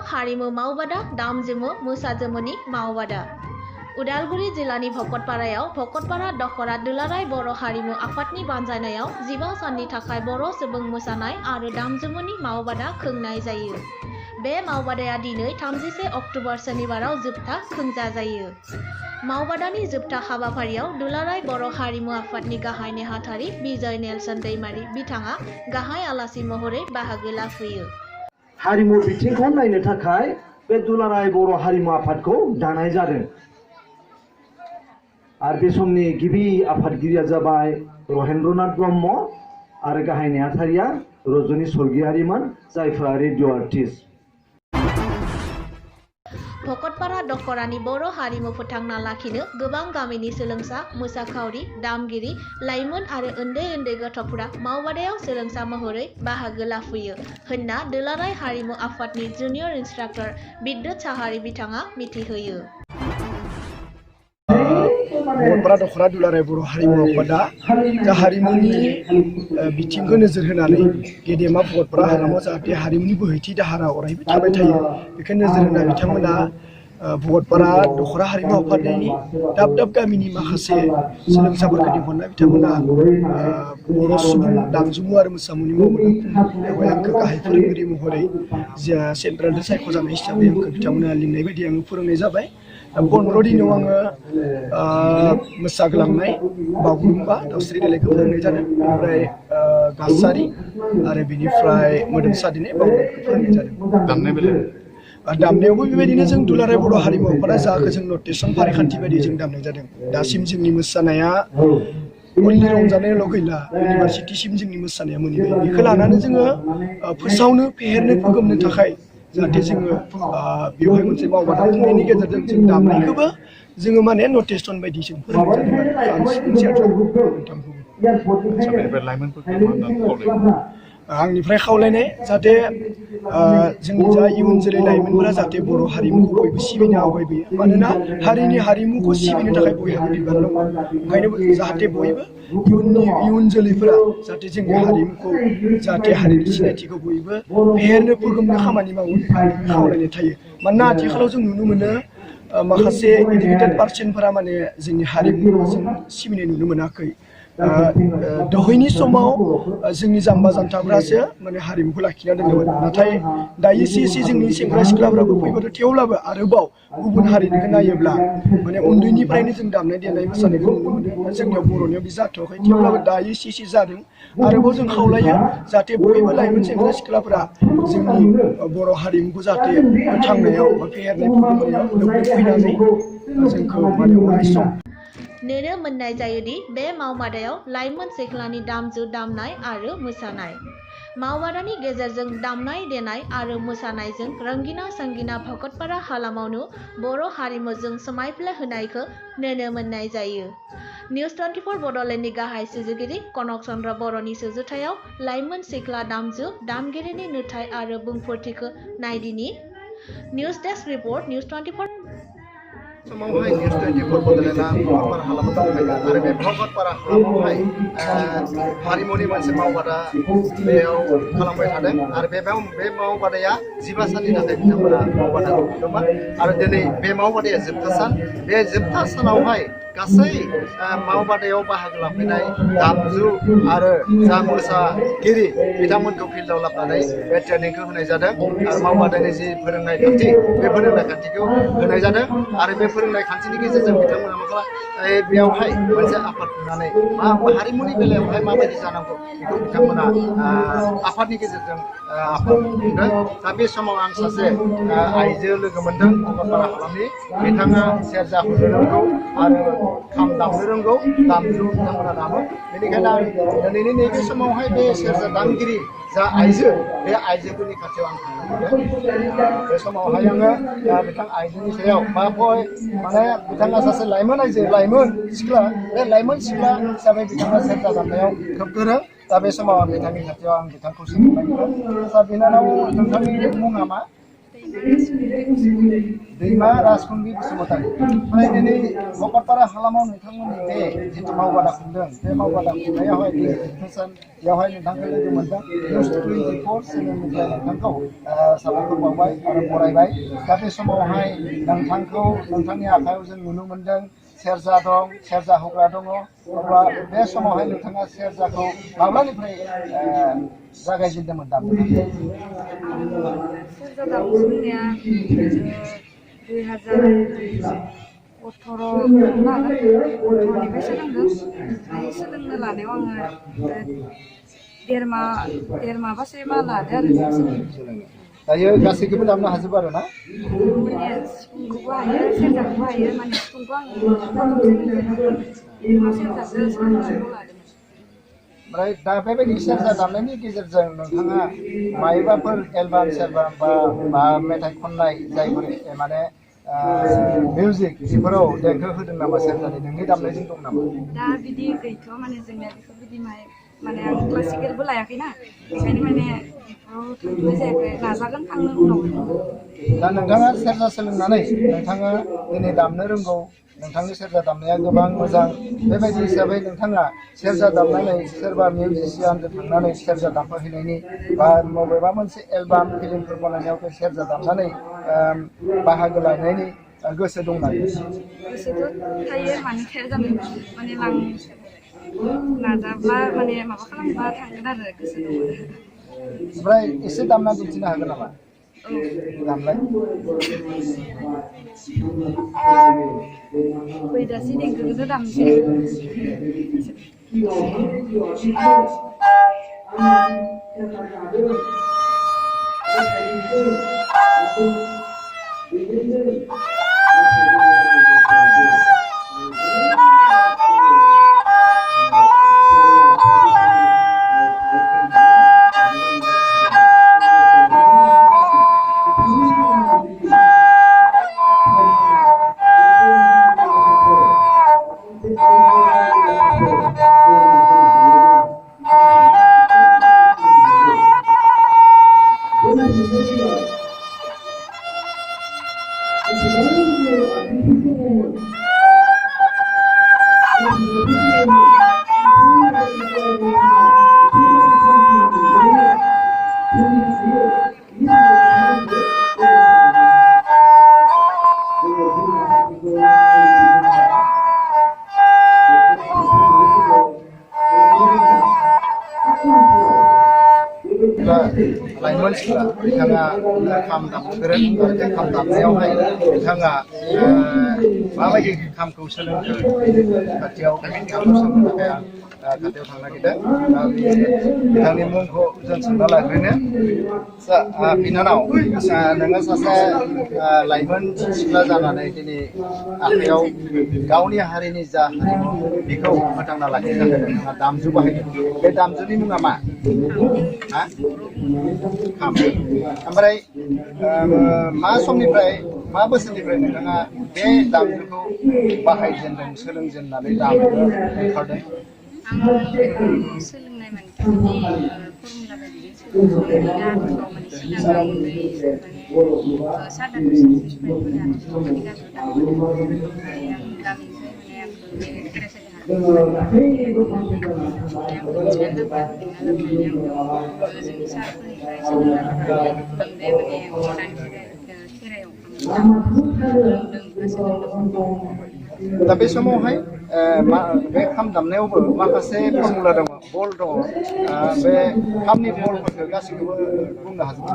हारिमु मावबादा दामजुमु मोसाजुमुनि मावबादा उदालगुरि जिल्लानि भकतपारायाव भकतपारा दखरा दुलाराय बर' हारिमु आफादनि बानजायनायाव 15 साननि थाखाय बर' सुबुं मोसानाय आरो दामजुमुनि मावबादा खुंनाय जायो। बे मावबादाया दिनै 31 अक्ट'बर शनिबाराव जोबथा खुंजाजायो। मावबादानि जोबथा हाबाफारियाव दुलाराय बर' हारिमु आफादनि गाहाय नेहाथारि बिजय नेलसन दैमारि बिथाङा गाहाय आलासि महरै बाहागो लाफैयो। हारिमु बिथिंखौ नायनो थाखाय बे दुलाराय बर' हारिमु आफादखौ दानाय जादों। आरो बे समनि गिबि आफादगिरिया जाबाय रहेन्द्रनाथ ब्रह्म आरो गाहाय नेहाथारिया रजनी स्वर्गियारिमोन, जायफोरा रेडिअ आर्टिस्ट। भकतपारा दखरानि बर' हारिमु फोथांना लाखिनो गोबां गामिनि सोलोंसा, मोसाखावरि, दामगिरि, लाइमोन आरो उन्दै गथ'फोरा मावबादायाव सोलोंसा महरै बाहागो लाफैयो होनना दुलाराय हारिमु आफादनि जुनियर इन्सट्राक्टर बिद्युत साहारि बिथाङा मिथिहोयो। भकतपारा दखरा दुलाराय बर' हारिमु आफादा जा हारिमुनि बिथिंखौ नोजोर होनानै गेदेमा भकतपारा हालामाव जाहाथे हारिमुनि बोहैथि दाहारा अरायबो थाबाय थायो बेखौ नोजोर होना बिथांमोना भकतपारा दखरा हारिमु आफादनि दाब दाब गामिनि माखासे सोलोंसाफोरखौ लिंहरना बिथांमोना बर' सुबुं दामजुमु आरो मोसामुनि मावबादा बेवहाय आंखौ गाहाय फोरोंगिरि महरै जा सेन्ट्रेलजों सायख'जानाय हिसाबै आंखौ बिथांमोना लिंनाय बायदि आङो फोरोंनाय जाबाय। 15 दिनाव आङो मोसाग्लांनाय बागुरुम्बा दावस्रि देलायखौ फोरोंनाय जादों। बेनिफ्राय गासारि आरो बेनिफ्राय मोदोमसादिनाय बागुरुम्बाखौ फोरोंनाय जादों। दामनायावबो बेबायदिनो जों दुलाराय बर' हारिमु आफादा जाखौ जों नटेसन फारिखान्थि बायदि जों दामनाय जादों। दासिम जोंनि मोसानाया अनलि रंजानायल' गैला, इउनिभारसिटिसिम जोंनि मोसानाया मोनहैबाय। बेखौ लानानै जोङो फोसावनो फेहेरनो फोगोमनो थाखाय जाहाथे जोङो बेवहाय मोनसे मावबादा खुंनायनि गेजेरजों जों दामनायखौबो जोङो माने नटेसन बायदि जों फोरोंनाय जादों। आंनिफ्राय खावलायनाय जाहाथे जोंनि जा इयुन जोलै लाइमोनफोरा जाहाथे बर' हारिमुखौ बयबो सिबिनो आवगायबोयो। मानोना हारिनि हारिमुखौ सिबिनो थाखाय बयहाबो बिबान दङ। ओंखायनो जाहाथे बयबो इयुन जोलैफोरा जाहाथे जोंनि हारिमुखौ जाहाथे हारिनि सिनायथिखौ बयबो फेहेरनो फोगोमनो खामानि मावो खावलायनाय थायो। मानोना आथिखालाव जों नुनो मोनो माखासे इडुकेटेड पार्सनफोरा माने जोंनि हारिमुखौ जों सिबिनाय नुनो मोनाखै। दहायनि समाव जोंनि जाम्बा जान्थाफ्रासो माने हारिमुखौ लाखिना दोनदोंमोन। नाथाय दायो एसे जोंनि सेंग्रा सिख्लाफ्राबो फैबाथ' थेवब्लाबो आरोबाव गुबुन हारिनिखौ नायोब्ला माने उन्दैनिफ्रायनो जों दामनाय देनाय मोसानायखौ नुनो मोनो। जोंनियाव बर'नियाव बे जाथ'वाखै, थेवब्लाबो दायो एसे जादों। आरोबाव जों खावलायो जाहाथे बयबो लाइमोन सेंग्रा सिख्लाफोरा जोंनि बर' हारिमुखौ जाहाथे फोथांनायाव बा फेहेरनाय फोगोमनायाव लोब्बा फैनानै जोंखौ माने अराय सम नुनो मोननाय जायोदि बे मावबादायाव लाइमोन सिख्लानि दामजु दामनाय आरो मोसानाय। मावबादानि गेजेरजों दामनाय देनाय आरो मोसानायजों रंगिना संगिना भकतपारा हालामावनो बर' हारिमुजों समायफ्ले होनायखौ नुनो मोननाय जायो। निउज 24 बड'लेण्डनि गाहाय सुजुगिरि कनक चन्द्र बर'नि सुजुथायाव लाइमोन सिख्ला दामजु दामगिरिनि नुथाय आरो बुंफोरथिखौ नायदिनि। News desk report news 24। समावहाय निउज 24 बड'लेण्डआ भकतपारा हालामाव दंखायो आरो बे भकतपारा हालामावहाय हारिमुनि मोनसे मावबादा बेयाव खालामबाय थादों आरो बे मावबादाया 15 साननि थाखाय बिथांमोना मावबादाखौ खुंदोंमोन आरो दिनै बे मावबादाया जोबथा सान। बे जोबथा सानावहाय गासै मावबादायाव बाहागो लाफैनाय दामजु आरो जा मोसागिरि बिथांमोनखौ फिल्डआव लाबोनानै बे ट्रेनिंखौ होनाय जादों आरो मावबादानि जि फोरोंनाय खान्थि बे फोरोंनाय खान्थिखौ होनाय जादों आरो बे फोरोंनाय खान्थिनि गेजेरजों बिथांमोना मा बेयावहाय मोनसे आफाद खुंनानै हारिमुनि बेलायावहाय माबायदि जानांगौ बेखौ बिथांमोना आफादनि गेजेरजों आफाद खुंदों। दा बे समाव आं सासे आइजो लोगो मोनदों भकतपारा हालामनि। बिथाङा सेरजा हुनो रोंगौ आरो खाम दामनो रोंगौ, दामजु बिथांमोना दामो। बेनिखायनो आं दिनैनि नैबे समावहाय बे सेरजा दामगिरि जा आइजो बे आइजोफोरनि खाथियाव आं थांनो बे समावहाय आङो बिथां आइजोनि सायाव माने बिथाङा सासे लाइमोन आइजो, लाइमोन सिख्ला, बे लाइमोन सिख्ला हिसाबै बिथाङा सेरजा दामनायाव खोब गोरों। दा बे समाव आं बिथांनि खाथियाव आं बिथांखौ सोंनो नागिरदों, आदसा बिनानाव नोंथांनि मुङा मा? दैमा राजखुंग्रि बसुमतारी ओमफ्राय दिनै भकतपारा हालामाव नोंथांमोननि बे जिथु मावबादा खुंदों बे मावबादा खुंनायावहाय डिजिटेसन बेवहाय नोंथांखौ लोगो मोनदों निउस 24 चेनेलनिफ्राय नोंथांखौ साबायखर बावबाय आरो बरायबाय दा बे समावहाय नोंथांखौ नोंथांनि आखायाव जों नुनो मोनदों सेरजा दं सेरजा हुग्रा दङ अब्ला बे समावहाय नोंथाङा सेरजाखौ माब्लानिफ्राय जागायजेनदोंमोन दामनो सेरजा दामजेननाया 2018निफ्राय सोलोंदों सोलोंनो लानायाव आङो देरमाबासो लादो आरो दायो गासैखौबो दामनो हाजोबो आरो ना सिफुंखौबो हायो सेरजाखौबो हायो माने सिफुंखौ आं सेरजाखौ सोलोंनांगौ लादों ओमफ्राय दा बेबायदि सेरजा दामनायनि गेजेरजों नोंथाङा मायबाफोर एलबाम सेरबाम बा मेथाइ खननाय जायफोर माने मिउजिक बेफोराव देंखो होदों नामा सेरजानि नोंनि दामनायजों दं नामा दा बिदि गैथ'आ माने जोंनिया बेफोरबायदि माने आं क्लासिकेलबो लायाखैना बेखायनो माने बेफोराव थांथ'नाय जायाखै नाजागोन थांनो उनाव दा नोंथाङा सेरजा सोलोंनानै नोंथाङा दिनै दामनो रोंगौ नोंथांनि सेरजा दामनाया गोबां मोजां बेबायदि हिसाबै नोंथाङा सेरजा दामनानै सोरबा मिउजिसियानजों थांनानै सेरजा दामफाहैनायनि बा बबेबा मोनसे एलबाम फिल्मफोर बानायनायाव बे सेरजा दामनानै बाहागो लानायनि गोसो दंना गोसोथ' थायो मानो थाया जानो माने नाजाब्ला माने माबा खालामबा थांगोन आरो गोसो दङ ओमफ्राय एसे दामना दिन्थिनो हागोन नामा दामलाय बैदासि देंखोखौनो दामसै लाइमोनफोरा बिथाङा खाम दामनो गोरों आरो बे खाम दामनायावहाय बिथाङा माबायदि खामखौ सोलोंखो खाथियाव खामखौ सोलोंनो थाखाय आं खाथियाव थांनो नागिरदों बिथांनि मुंखौ जों सोंना लाग्रोनो बिनानाव नोङो सासे लाइमोन सिख्ला जानानै दिनै आखायाव गावनि हारिनि जा हारिमु बेखौ फोथांना लाखिनो थाखाय नोंथाङा दामजु बाहायदों बे दामजुनि मुङा मा खाम ओमफ्राय मा समनिफ्राय मा बोसोरनिफ्राय नोंथाङा बे दामजुखौ बाहायजेनदों सोलोंजेननानै दामनो ओंखारदों आं सोलोंनाय माने फर्मुला बायदि सोलोंनानै गामिफ्राव माने सिगां आं सादा बोसोरनिफ्राय आथिखालाव माने गामियाव दामबोदों ओमफ्राय आं गामिनिफ्राय माने आंखौ बे फरायसालि हादों जोंनि सारफोरनिफ्राय सोलोंना लानानै बे माने मदार्न खेराइयाव दा बे समावहाय बे खाम दामनायावबो माखासे फर्मुला दङ बल दङ बे खामनि बलफोरखौ गासैखौबो बुंनो हाजोबो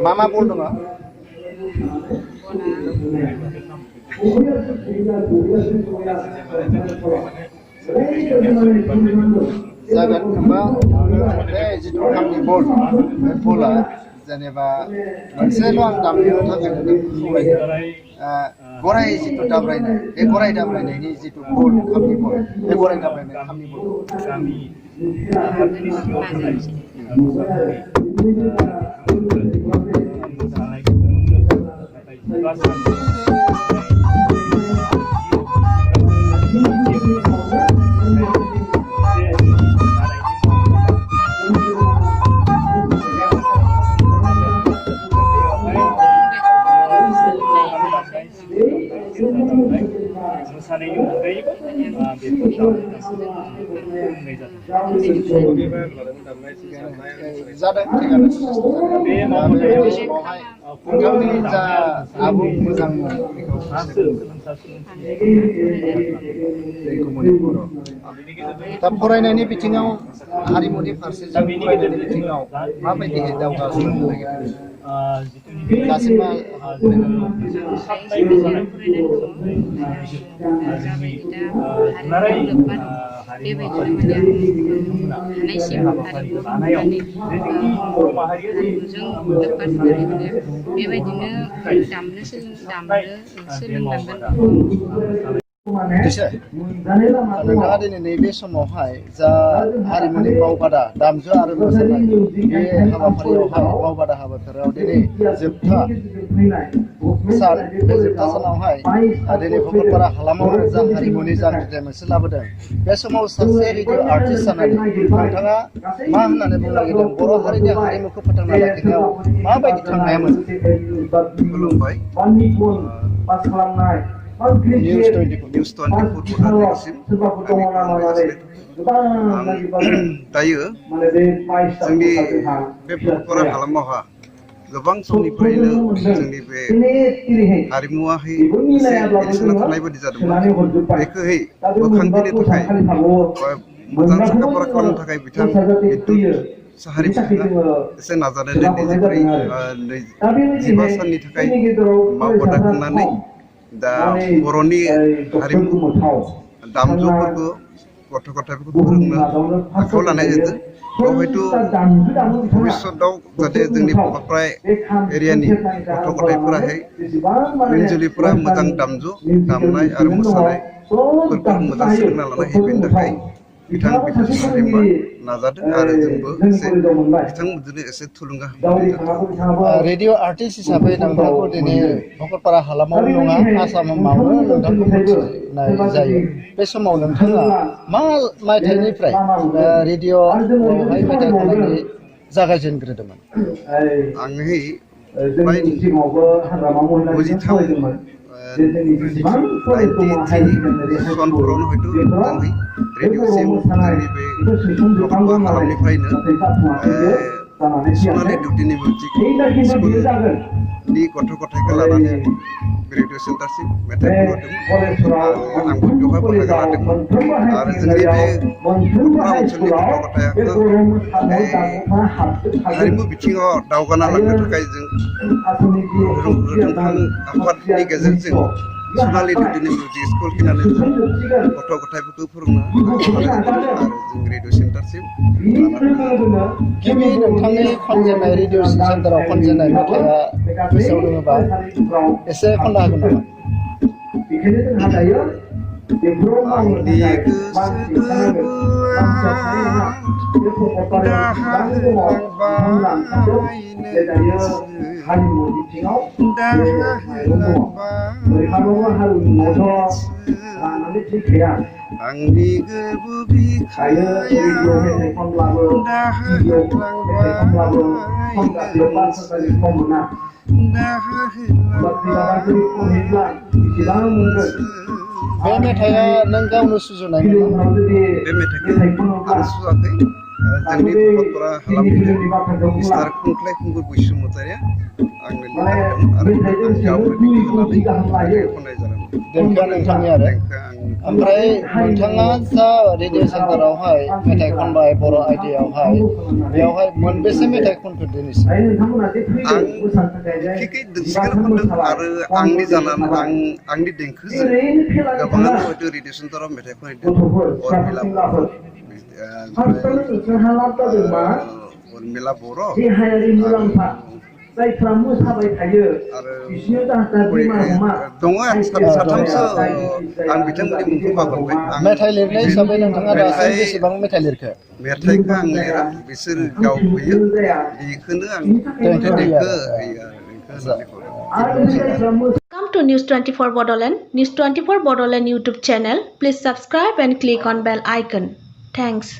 मा मा बल दङ जागोन होमबा बे जिथु खामनि बल बे बला जेनेबा मोनसेल' आं दामनो थाखाय खावलायदों गराय जिथु दाब्रायनाय बे गराय दाब्रायनायनि जिथु बल खामनि बल बे गराय दाब्रायनाय खामनि बल जादों थिगानो बे समावहाय नोंथांनि जा आबुं मोजां मोन बेखौ दा फरायनायनि बिथिङाव हारिमुनि फारसे जों फरायनायनि बिथिङाव माबायदिहै दावगालांनो नागिरदों दासिमा नोंथाङा दिनै नैबे समावहाय जा हारिमुनि मावबादा दामजु आरो मोसानाय बे हाबाफारियावहाय मावबादा हाबाफारियाव दिनै जोबथा सान बे जोबथा सानावहाय दिनै भकतपारा हालामाव जा हारिमुनि जांख्रिथाय मोनसे लाबोदों बे समाव सासे रेडिअ आर्टिस्ट जानानै नोंथाङा मा होननानै बुंनो नागिरदों बर' हारिनि हारिमुखौ फोथांना लाखिनायाव माबायदि थांनाया मोजां खुलुमबाय निउस 24 बड'लेण्डसिम दायो जोंनि बे भकतपारा हालामावहा गोबां समनिफ्रायनो जोंनि बे हारिमुवाहै एसे गोग्लैसोना थानाय बायदि जादोंमोन बेखौहै बोखांफिननो थाखाय मोजां साखाफारा खालामनो थाखाय बिथां बिद्युत साहारि बिथाङा एसे नाजानानै नैजिबा साननि थाखाय मावबादा खुंनानै दा बर'नि हारिमु दामजुफोरखौ गथ' गथायफोरखौ फोरोंनो आखायाव लानाय जादों बेयाव हयथ' भबिष्यतआव जाहाथे जोंनि भकतपारा एरियानि गथ' गथायफोराहाय इयुन जोलैफोरा मोजां दामजु दामनाय आरो मोसानायफोरखौ मोजां सोलोंना लानो हायो बेनि थाखाय बिथां बिद्युत साहारिया नाजादों आरो जोंबो एसे बिथांमोनजोंनो एसे थुलुंगा रेडिअ आर्टिस्ट हिसाबै नोंथांखौ दिनै भकतपारा हालामाव नङा आसामावनो नोंथांखौ मिथिनाय जायो बे समाव नोंथाङा मा मायथाइनिफ्राय रेडिअआवहाय मेथाइ खननायनि जागायजेनग्रोदोंमोन आंनि सनफोरावनो हयथ' जोंनि रेडिअसिम जोंनि बे भकतपारा हालामनिफ्रायनो सनालि डिउटिनि मिउजिक स्कुलनि गथ' गथायखौ लानानै रेडिअ सेन्टारसिम मेथाइ खनहोदोंमोन आंबो बेवहाय बाहागो लादोंमोन आरो जोंनि बे भकतपारा ओनसोलनि गथ' गथायखौ हारिमु बिथिङाव दावगाना लांनो थाखाय जों रोंखां आफादनि गेजेरजों सनालि डिउटिनि मिउजिक स्कुल खुलिनानै जों गथ' गथायफोरखौ फोरोंनो आरो जों रेडिअ सेन्टारसिम गिबि नोंथांनि खनजेननाय रेडिअ सेन्टाराव खनजेननाय मेथाइआ गोसोआव दङबा एसे खननो हागोन नामा आंनि गोसो गोरबोआ दाहा होलांबाय आंनि गोरबो बिखाया दाहा बे मेथाइआ नों गावनो सुजुनाय बे मेथाइखौ आं सुजुआखै जोंनि भकतपारा हालामनि मिस्टार खुंख्लाय खुंगुर बैसुमतारिया आंनो लिरदोंमोन आरो आं गावनो दिन्थि होनानै खननाय जादोंमोन देंखोआ नोंथांनि आरो ओमफ्राय नोंथाङा जा रेडिअ सेन्टारावहाय मेथाइ खनबाय बर' आयदायावहाय बेयावहाय मोनबेसे मेथाइ खनखो दिनैसिम आं थिकै दोंसेखौनो खनदों आरो आंनि जानानै आंनि देंखोजों गोबाङानो हयथ' रेडिअ सेन्टाराव मेथाइ खनहैदों उर्मिला बर' जायफ्रा मोसाबाय थायो बिसोरनो दङ साथामसो आं बिथांमोननि मुंखौ बावगारबाय मेथाइ लिरनाय हिसाबै नोंथाङा दासिम बेसेबां मेथाइ लिरखो मेथाइखौ आं लिरा बिसोर गाव फैयो बेखौनो आं देंखो होयो Come to News 24 Bodoland. News 24 Bodoland YouTube channel. Please subscribe and click on bell icon. Thanks.